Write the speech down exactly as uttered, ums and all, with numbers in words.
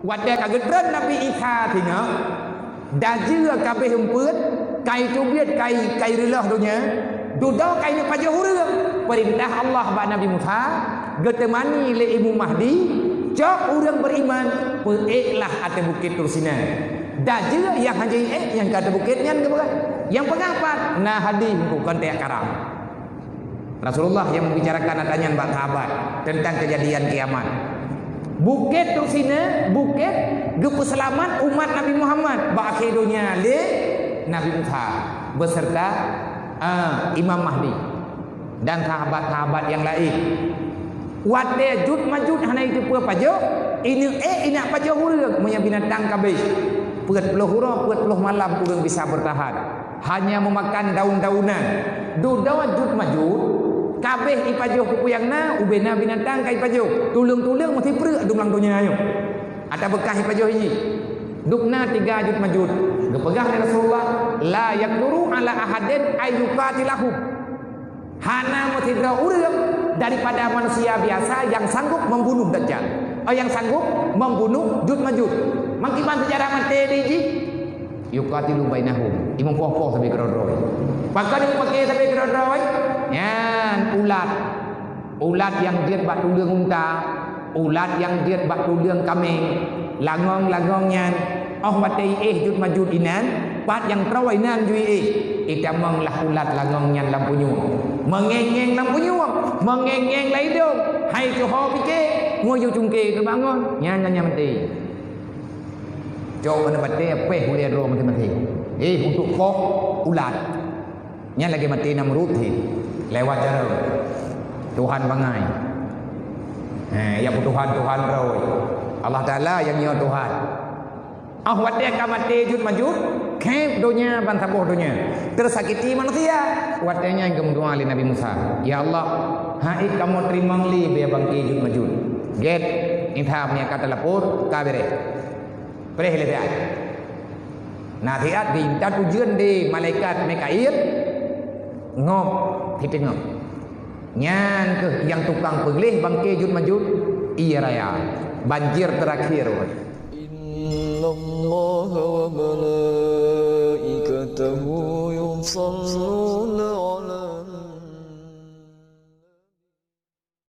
Watée ka geutreun Nabi Isa singoh, dajeue ka abéh eumpeuen, kai teubiet, kai, kai reuloh donya, dudoe kai neupajoh ureuëng. Peurintah Allah bak Nabi Musa, geuteumani lé Imam Mahdi, cok ureuëng beriman, peuéklah ateueh bukét Tursina. Dajeue nyang hana jiék nyang ka ateueh bukét nyan geupeugah. Nyang peugah pat, na hadih kon teuh karam. Rasulullah nyang membicarakan ata nyan bak sahabat tentang kejadian kiamat. Bukét Tursina, bukét geupeuseulamat umat Nabi Muhammad bak akhé donya lé Nabi Musa beserta, ah, Imam Mahdi dan sahabat-sahabat nyang laén. Watée Jud Majud hana jiteupeue pajoh, ineuk ék ineuk pajoh ureuëng, meunyoe binatang ka abéh. Peuet ploh uroe, peuet ploh malam ureuëng bisa bertahan. Hanya memakan daun-daunan. Dudoe Jud Majud, ka abéh ipajoh peue-peue nyang na, ubé na binatang ka ipajoh. Tuleueng-tuleueng meusipreuk dumlang donya nyoe. Ata beukah ipajoh jih. Dubna tiga Jud Majud. Geupeugah lé Rasulullah, "La yaqduru ala ahadin ayyuqatilahum." Hana meusidroe ureuëng daripada manusia biasa nyang sanggup membunuh Dajjal. Oh, nyang sanggup membunuh Jud Majud. Mangkiban seujarah maté di jih. Yuqatilu bainahum. Imeupoh-poh sabe keudroe-droe. Pakon imeupaké sabe keudroe-droe? Nyan ulat. Ulat nyang jeuet bak tuleueng unta, ulat nyang jeuet bak tuleueng kaméng, langong-langong nyan. Óh watée iéh Jud Majud inan, pat nyang troe inan ju iéh. Itamong lah ulat langong nyan lam punyueng. Meungéng-ngéng lam punyueng, meungéng-ngéng lam idong. Hai tuho pike, meuyue cungke teubangon. Nyan, nyan, nyan maté. Cok keuneuk maté, péh ulée droe maté-maté. Eh, untuk poh ulat. Nyan lagée maté Namrud hé, lewat jaroe. Tuhan bangai. He, ya peutuhan-tuhan droe. Allah Taala nyang nyoe Tuhan. Ah, watée ka maté Jud Majud, khép donya ban saboh donya. Teusakiti manusia. Watée nyan geumeudoá lé Nabi Musa, "Ya Allah, hana kamoe teurimong lé bée bangké Jud Majud." Gét, intat meunyo ka teulapor, ka beureh. Preh lé siat. Na siat diintat ujeuen di malaikat Mikail, ngop siteungoh. Nyan kheueh nyang tukang peugleh bangke Jud Majud, ie raya, banjir terakhir. Innallaha wa malaikatahu yusalluna